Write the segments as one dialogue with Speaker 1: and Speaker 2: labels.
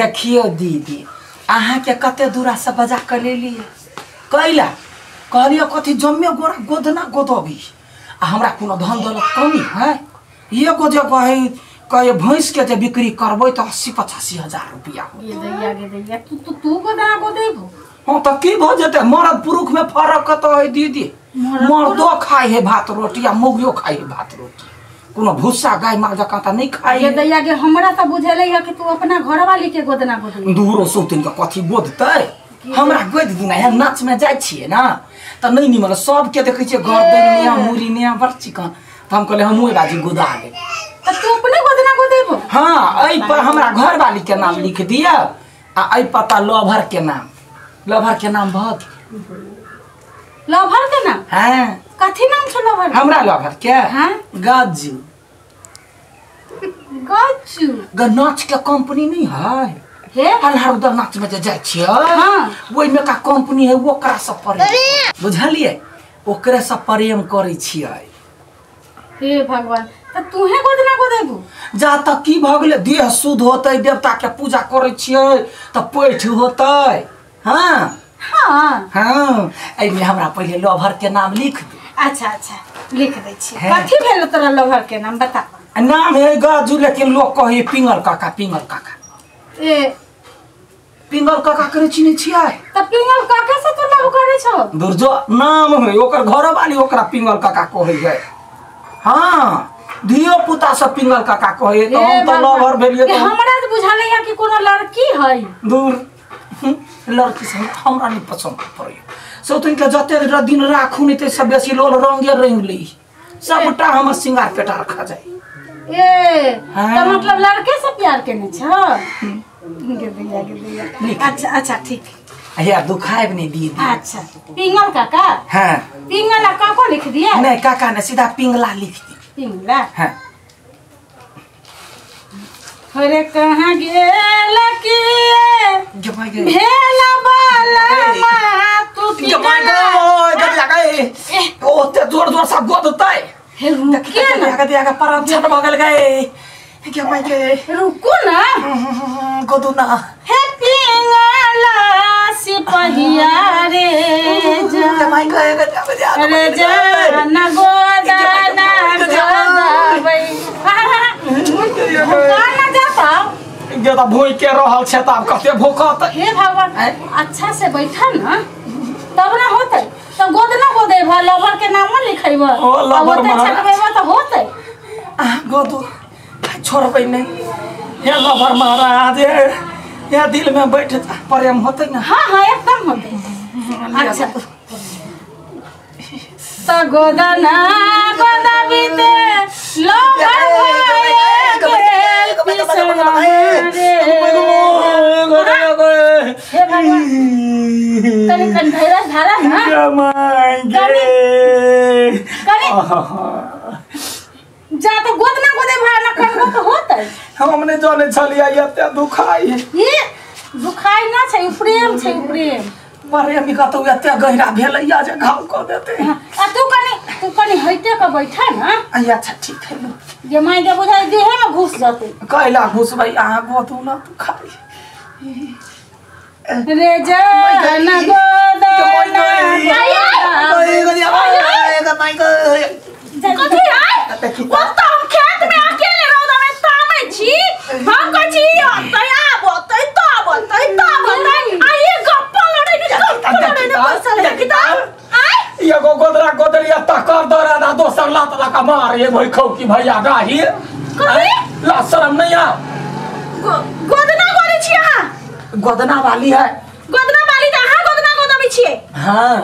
Speaker 1: देखियो दीदी अहाँ के कते दूरा से बजा के ले लिए कैला कहलियो कथी जम्मे गोरा गोदना गोदबी आ हमरा कोनो धन दौलत कमी है एगो जे कहे कहे भैंस के जे बिक्री करबै त 80-85 हजार रुपया हो।
Speaker 2: ये दैया गे दैया तू तू तू गोदना गोदेबो।
Speaker 1: हां त की भ जेतै मर्द पुरुख में फरक कत है दीदी। मर्दो खाय है भात रोटी आ मौगियो खाय है भात रोटी कोनो भूसा गाय माल जकाँ त नहीं खाय।
Speaker 2: ये दैया गे हमरा त बुझेलै है कि तू अपना घरवाली के गोदना गोदबी।
Speaker 1: दूरो सौतिन के कथी गोदतै हमरा गोद दिना है नाच में जाय छियै ना त नहीं निमन सब के देखै छियै गर्दन में मुरी में बड़ चिकन त हम कहले हमहु बाजी गोदा गेल।
Speaker 2: त तू अपने गोदना गोदेबो।
Speaker 1: हां एई पर हमरा घरवाली के नाम लिख दिया आ एई पता लभर के नाम लभर के नाम भ
Speaker 2: लभर के नाम।
Speaker 1: हां
Speaker 2: कथी नाम छ लभर?
Speaker 1: हमरा लभर के
Speaker 2: हां
Speaker 1: गज्जू।
Speaker 2: गज्जू
Speaker 1: ग नाच के कंपनी नहीं है
Speaker 2: हे
Speaker 1: हलहर नाच में जे जाय छियै।
Speaker 2: हां
Speaker 1: ओइ में का कंपनी है ओकरा सब प्रेम बुझलियै ओकरे सब प्रेम करै छियै।
Speaker 2: हे भगवान त तूहे गोदना गोदेबू।
Speaker 1: जा त की भ गेलै देह शुद्ध होतै देवता के पूजा करै छियै त पैठ होतै। हां
Speaker 2: हां
Speaker 1: हां एइ में हमरा पहिले लभर के नाम लिख दे।
Speaker 2: अच्छा अच्छा लिख दै छी। कथी भेल तोरा लभर के नाम बता।
Speaker 1: नाम है गज्जू लेकिन लोग कहै पिंगल काका पिंगल काका।
Speaker 2: ए
Speaker 1: पिंगल काका करे चिन्है छियै?
Speaker 2: त पिंगल काका से तू लव करै छौ?
Speaker 1: दुर्जो नाम है ओकर घरवाली ओकरा पिंगल काका कहै है। हां धियो पुता सब पिंगल काका कहै त हम त लभर भेलियै।
Speaker 2: त हमरा त बुझालै है कि कोनो लड़की है।
Speaker 1: दूर लड़की से हमरा नहीं पसंद पड़ै सौतिन के जते दिन राखू नहीं ते सब बेसी लोल रंगे रंग ली सबटा हमर सिंगार पेटार खा जाय।
Speaker 2: ए त मतलब लड़के से प्यार केने छ? गे दैया गे दैया। अच्छा अच्छा ठीक
Speaker 1: है दुखाएब नहीं दीदी।
Speaker 2: अच्छा पिंगल काका।
Speaker 1: हां
Speaker 2: पिंगला काको लिख दिया?
Speaker 1: नहीं काका ने सीधा पिंगला लिख दी।
Speaker 2: पिंगला।
Speaker 1: हां
Speaker 2: अरे कहाँ गेल के भेला बाला मा तू
Speaker 1: पिंगला ओते जोर जोर से गोदतै।
Speaker 2: हे रुके ना
Speaker 1: देखा देखा परम छट भ गेल गए के माय के
Speaker 2: रुको ना
Speaker 1: गोदू ना।
Speaker 2: हे पिंगला सिपहिया रे जा
Speaker 1: माय के
Speaker 2: रे जा ना गोदना गोदबै ना जाता
Speaker 1: जे त भोइ के रहल छै त आब कते भोकत।
Speaker 2: हे भगवान अच्छा से बैठा ना तब ना होतै त गोदना गोदेब लभर के नाम लिखैब
Speaker 1: ओ लभर
Speaker 2: छकबैब त होतै।
Speaker 1: आ गोदू छोड़बै नहीं हे लभर महाराज हे दिल में बैठ प्रेम होतै ना।
Speaker 2: हां हां एकदम होतै। अच्छा त गोदना गोदबिते लभर भए गेल पिसना रे। हे भगवान तनी कन धैर्य धारा ना कनी जा तो गोदना गोदे भाई ना कनबो त होतै।
Speaker 1: हम नै जानै छलियै एते दुखाइ।
Speaker 2: ई दुखाइ ना छै प्रेम छै प्रेम।
Speaker 1: प्रेम कतौ एते गहरा भेलैया जे घाव क देतै।
Speaker 2: आ तू कनी हइते क बैठा ना।
Speaker 1: अच्छा ठीक है
Speaker 2: जे माय के बुझाइ देहे में घुस जतै।
Speaker 1: कैला घुसबै अहाँ गोदू ना दुखाइ
Speaker 2: रे जा ना गोदना
Speaker 3: कथी है ओत हम खेत में अकेले रौदा में तामै छी हम कहै छी ओतै आब ओतै तब ओतै तब ओतै आ ई गप्पा लड़ै ने गप्पा लड़ै ने बैसल है कि त आय
Speaker 1: एगो गोदरा गोदरिया तकर दरा दा दोसर लात लका मार ए भई खौ की भैया गाही
Speaker 3: कथी
Speaker 1: ला शरम नहीं आ।
Speaker 3: गोदना गोदै छी अहाँ?
Speaker 1: गोदना वाली है।
Speaker 3: गोदना वाली त अहाँ गोदना गोदबै छियै?
Speaker 1: हां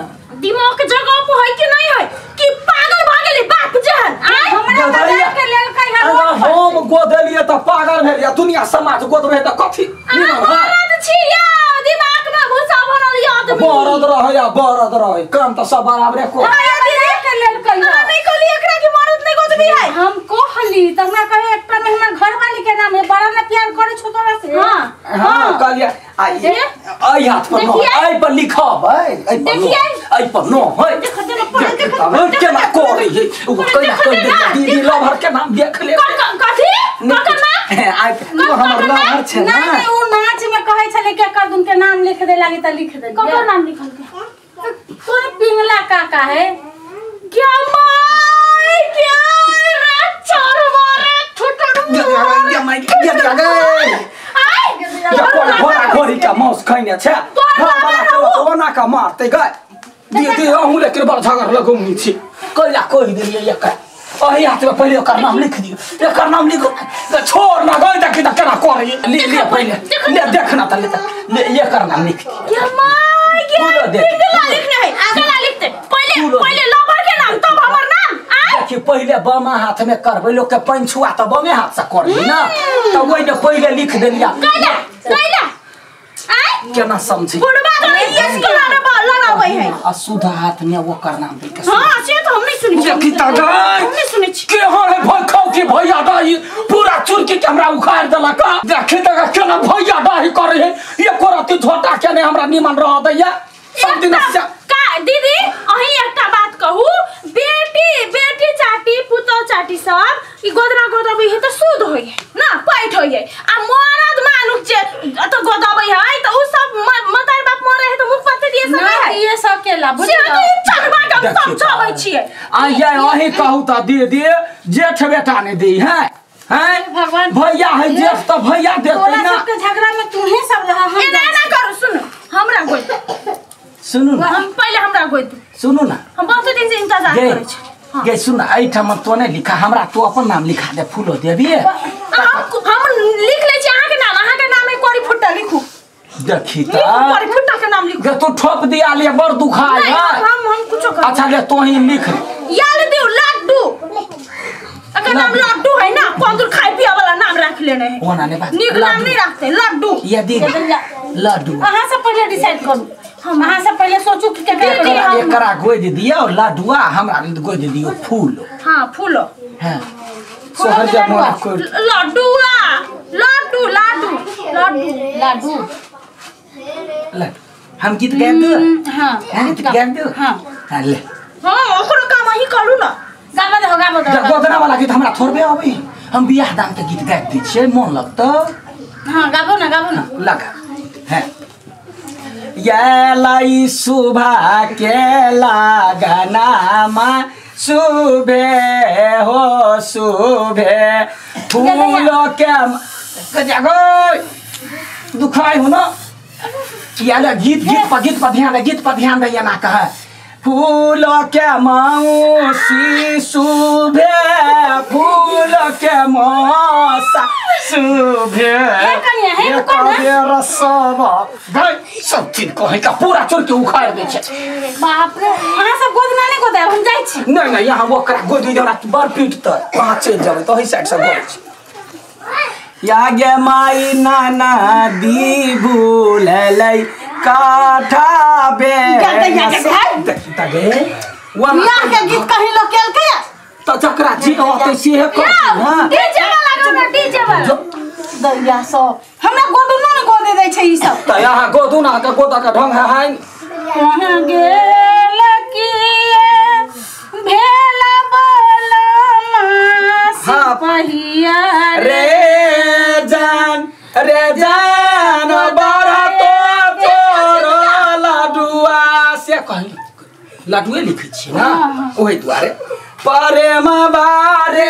Speaker 3: दिमाग के जगह पर है कि नहीं है कि पागल भ गेलै बाप जहन आय
Speaker 2: हमरा त देख के लेलकै है रोड पर।
Speaker 1: हम गोदलिए त पागल भेलिए दुनिया समाज गोदबै त कथी
Speaker 3: मरद छी या दिमाग में भूसा भरल या आदमी
Speaker 1: बरद रहे या बरद रहे काम त सब बराबरे को
Speaker 2: हमरा देख के लेलकै है।
Speaker 3: अहाँ नहीं कहली एकरा कि मरद नहीं गोदबी है?
Speaker 2: हम कहली त हमरा कहे एकटा में हमर घरवाली के नाम है बड़ा ना प्यार करै छौ तोरा से।
Speaker 3: हां
Speaker 1: हां कहलिए आई आई हाथ पर नो आई पर लिखब आई पर नो आई पर नो है
Speaker 3: देखो देखो
Speaker 1: केना करै है ओ केना कर दे दीदी लभर के नाम देख ले।
Speaker 3: कथी ककर नाम?
Speaker 1: आई हमर लभर छै ना।
Speaker 2: नहीं उ नाच में लिख दे लागी त लिख दे
Speaker 3: ककर नाम लिखल के
Speaker 2: तोरे पिंगला काका है
Speaker 3: क्या my क्या रे चरवा रे ठुटड़
Speaker 1: या my या गए
Speaker 3: आय
Speaker 1: या कोना घोड़ा घोड़ी का मांस खैने छ ओना का मारते गए दीदी अहूँ लेकिन बड़ झगड़ लगौनी छी कैला कहि देलियै एकरा अही हाथ में पहिले ओकर नाम लिख दियौ एकर नाम लिखो छोड़ ना गई देखी त केना करै ले ले पहिले ले देखना त ले ले एकर नाम लिख दियौ
Speaker 3: क्या my क्या पिंगला लिखने है केना लिखते पहिले पहिले लवर के नाम तब हमर नाम आय
Speaker 1: देखी पहिले बमा हाथ में करबै लोक के पंछुआ त बमे हाथ से करबै ना त ओइ ने पहिले लिख देलिया
Speaker 3: कैला कैला आय
Speaker 1: केना समझी
Speaker 3: बुढ़वा तो यस के लड़ाबै है
Speaker 1: अशुद्ध हाथ में ओकर नाम लिख के
Speaker 3: हां से तो हम नहीं सुनै छी
Speaker 1: देखी त गई
Speaker 3: हम नहीं सुनै छी
Speaker 1: के हरे भई खाउ की भैया डाही पूरा चुरकी के हमरा उखाड़ देलक देखी त केना भैया डाही करे है एको रति झोटा के ने हमरा निमन रह दैया सब दिन से
Speaker 3: का दीदी अही एकटा बात कहू बेटी बेटी चाटी पुतो चाटी सब ई गोदरा गोदबै है त शुद्ध होय है ना पैठ होय है आ मरद मानुख जे त गोदबै है त उ सब मतार बाप मरे है त मुख पते दिए सब
Speaker 2: ना
Speaker 3: है
Speaker 2: दिए सकेला
Speaker 3: से
Speaker 2: बुझलो
Speaker 3: त ई चढ़वा के हम सब छबै छियै
Speaker 1: आ ये अही कहू त दीदी जेठ बेटा ने दी है हैं
Speaker 2: भगवान
Speaker 1: भैया है जेठ त भैया देते
Speaker 2: तोरा
Speaker 1: ना
Speaker 2: सबके झगड़ा में तूहे सब रहा हम
Speaker 3: एना ना करू सुन हमरा गोद
Speaker 1: सुनू ना
Speaker 3: हम पहिले हमरा गोद
Speaker 1: सुनू ना
Speaker 3: हम बहुत दिन से इंतजार
Speaker 1: गे
Speaker 3: करै छी
Speaker 1: गे सुन एहिठाम तो नहीं लिखा हमरा तो अपन नाम लिखा दे फूलो देवी
Speaker 3: हम लिख लै छी अहाँके नाम अहाँके नाम है कोरी फुट्टा लिखू
Speaker 1: देखी त
Speaker 3: लिखू कोरी फुट्टा के नाम लिखू
Speaker 1: गे तू ठोप दिया ले बड़ दुखा
Speaker 3: नहीं
Speaker 1: है
Speaker 3: हम कुछो कर
Speaker 1: अच्छा ले तो ही लिख
Speaker 3: याल दियो लड्डू अकर नाम लड्डू है ना कौन दूर खाए पिया वाला नाम रख लेने है
Speaker 1: ओना ने बात
Speaker 3: नीक नाम नहीं रखते लड्डू
Speaker 1: ये दी लड्डू
Speaker 2: अहाँ सब पहिले डिसाइड करू हम अहाँ सब पहिले सोचू कि केकरा
Speaker 3: दीदी,
Speaker 2: करू।
Speaker 3: हम-
Speaker 1: एकरा गोद दियो लड्डुआ हमरा गोद दियो फूल
Speaker 3: हाँ फूलो
Speaker 1: हां सोहर
Speaker 2: के
Speaker 1: जब
Speaker 2: लड्डुआ।
Speaker 1: मोरा कर
Speaker 3: लड्डुआ लड्डू लाडू लड्डू
Speaker 2: लाडू
Speaker 1: लड्डू हम गीत गायब दो
Speaker 2: हाँ
Speaker 1: हां गीत गायब दो
Speaker 2: हाँ।
Speaker 1: हां ले
Speaker 3: हाँ ओकरो काम अही करू ना
Speaker 2: गाबऽ दहो गाबऽ दहो
Speaker 1: गोदना वाला गीत हमरा थोड़बे अबै हम बियाह दान के गीत गाबि दै छियै मन लगतौ
Speaker 2: हाँ गाबो ना गाबो ना
Speaker 1: लगा हैं ये लाई सुबह के लागनामा सुबे हो सुबे फूलो के गो दुखाई हो ना ये गीत गीत पर ध्यान दे गीत पर ध्यान दे ये ना कह फूल के मौसी सुबे फूल के मौसा सुबे
Speaker 2: हे कनिया, हे रुको ना।
Speaker 1: रसवा गई सब चीज कहे का पूरा चोर के उखाड़ दे छै
Speaker 2: बाप रे अहाँ सब गोदना नहीं गोदायब हम जाइ छी
Speaker 1: नहीं नहीं यहाँ ओकरा गोदी हमरा बड़ पीट त वहाँ चलि जेबै तऽ ओहि साइड से गोद छै या गे माई नाना दी भूललै काठा बे गे
Speaker 2: बियाह के गीत कहीं लोग केलकै
Speaker 1: त जकरा जी होतै सेहे करतै ना
Speaker 3: डीजे वाला गाना डीजे वाला
Speaker 2: दैया सब हमरा गोदनो ने गोदे दै छै ई सब
Speaker 1: त यहाँ गोदू ना के गोदा के ढंग है है
Speaker 2: कहाँ गेल किए भेल बलमा सिपहिया
Speaker 1: रे जान बड़ा तो तोरो लडुआ से कही लडुए लिखै छियै ना ओहि दुआरे प्रेम बारे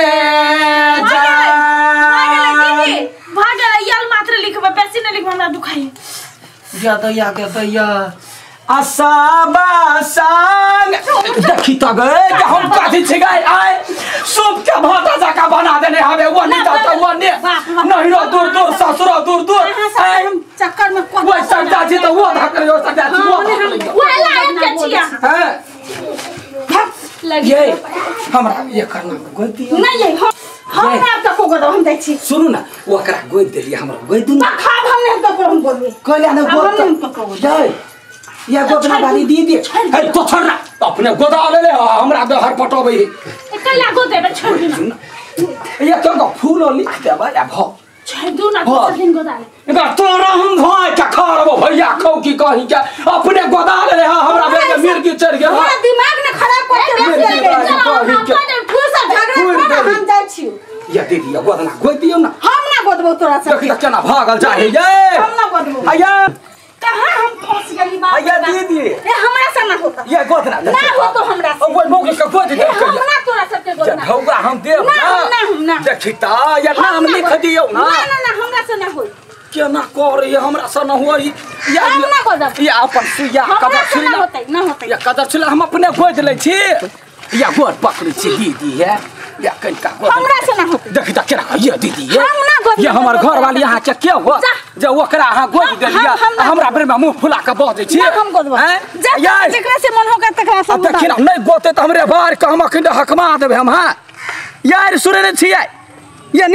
Speaker 1: जान
Speaker 3: दीदी भाग गेलै यल मात्र लिखबै बेसी नहि लिखबै हमरा दुखाइ
Speaker 1: या दैया असाबा संग देखी त गए कि हम कथी छी गए आय सूप के भाटा जका बना देने हवे वो नहीं त वो ने नहीं रो दूर दूर ससुर दूर दूर आय
Speaker 2: हम चक्कर में
Speaker 1: वो सटा छी त वो धक रो सटा छी वो धक लियो
Speaker 3: वह लायक के छियै
Speaker 1: हैं
Speaker 2: लगी
Speaker 1: ये हमरा ये करना गोद दियो
Speaker 2: नहीं ये हम
Speaker 1: ये।
Speaker 2: ना तको गोदो हम दै छी
Speaker 1: सुनू ना ओकरा गोद देलियै हमरा गोद दू ना
Speaker 2: खाब हम नहीं तको हम गोदबे
Speaker 1: कहलियै ना
Speaker 2: अब
Speaker 1: गोद
Speaker 2: हम नहीं ककरो गोद
Speaker 1: ये या गोदना वाली दी दे हे तो छोड़ ना अपने गोदा ले ले हमरा दे हर पटोबै
Speaker 3: कैला गोदेबै छोड़ दू ना
Speaker 1: ये तो फूल लिख देबै आ भ
Speaker 3: छोड़ दू ना दोसर दिन गोदा ले
Speaker 1: एकर तोरा हम भाई के खरबो भैया खौ की कही के अपने गोदा ले ले हमरा बेर के मिर्गी चढ़ गेल
Speaker 2: हमरा दिमाग ने खराब कर के रख देले तू सब झगड़ा कर हम जाइ छी
Speaker 1: या दीदी या गोदना गोद दियौ ना
Speaker 2: हम ना गोदबो तोरा सब
Speaker 1: देखी त केना भागल जाए ये
Speaker 2: हम ना गोदबो
Speaker 1: आया
Speaker 2: कहाँ हम
Speaker 1: ये गोद ना
Speaker 2: ना हो तो हमरा से
Speaker 1: ओ मौगी के गोद दे
Speaker 2: हम ना तोरा सबके गोद ना
Speaker 1: झौगा हम देब
Speaker 2: ना हम ना हम ना
Speaker 1: देखी ता या नाम लिख दियौ ना
Speaker 2: ना ना ना हमरा से ना होई
Speaker 1: केना कर ये हमरा से न होई या
Speaker 2: हम ना गोदब
Speaker 1: या अपन सुइया
Speaker 2: हमरा
Speaker 1: कदर
Speaker 2: से ना
Speaker 1: छुइला
Speaker 2: होतै ना होतै
Speaker 1: या कदर छुइला हम अपने गोद लै छी या गोर पकड़ै छी दीदी है या कनिका गोद
Speaker 2: हमरा से ना होतै
Speaker 1: देखी ता केना ये दीदी ये
Speaker 2: हम ना गोद
Speaker 1: ये हमर घर वाली अहाँ के के हो
Speaker 2: जा।
Speaker 1: जे ओकरा अहाँ गोद देलियै
Speaker 2: हम ना
Speaker 1: हमरा बेर में मुंह फुला के बजै छी
Speaker 2: ना हम गोदब
Speaker 1: हैं?
Speaker 2: जा
Speaker 1: यार
Speaker 2: जेकरा से मन होगा तकरा से
Speaker 1: आ देखी ना नहीं गोते तऽ हमरे बाहर के हम अखन हकमा देबै हम। हाँ यार सुनै नहि छियै ये